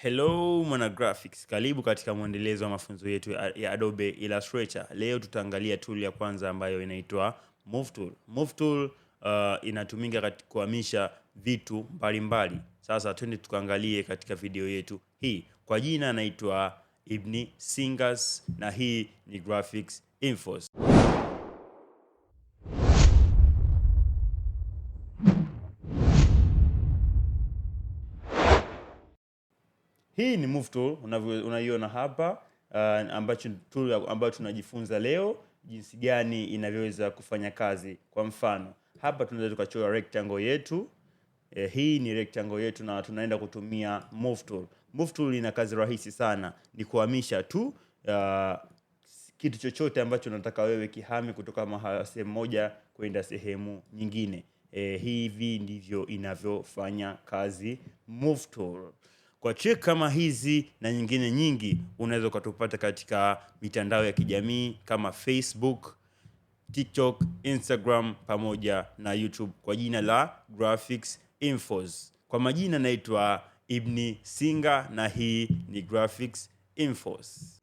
Hello mwana graphics, karibu katika mwendelezo wa mafunzo yetu ya Adobe Illustrator. Leo tutaangalia tool ya kwanza ambayo inaitwa Move Tool. Move Tool inatumika katika kuhamisha vitu mbalimbali. Sasa twende tukaangalie katika video yetu hii. Kwa jina anaitwa Ibni Singers na hii ni Graphics Infos. Hii ni move tool unaiona hapa, ambacho tool ambayo tunajifunza leo jinsi gani inavyoweza kufanya kazi. Kwa mfano hapa tunaweza tukachora rectangle yetu. Hii ni rectangle yetu na tunaenda kutumia move tool. Move tool ina kazi rahisi sana, ni kuhamisha tu kitu chochote ambacho unataka wewe kihame kutoka mahala sehemu moja kwenda sehemu nyingine. Hivi ndivyo inavyofanya kazi move tool. Kwa trick kama hizi na nyingine nyingi unaweza ukatupata katika mitandao ya kijamii kama Facebook, TikTok, Instagram pamoja na YouTube kwa jina la Graphics Infos. Kwa majina naitwa Ibni Singa na hii ni Graphics Infos.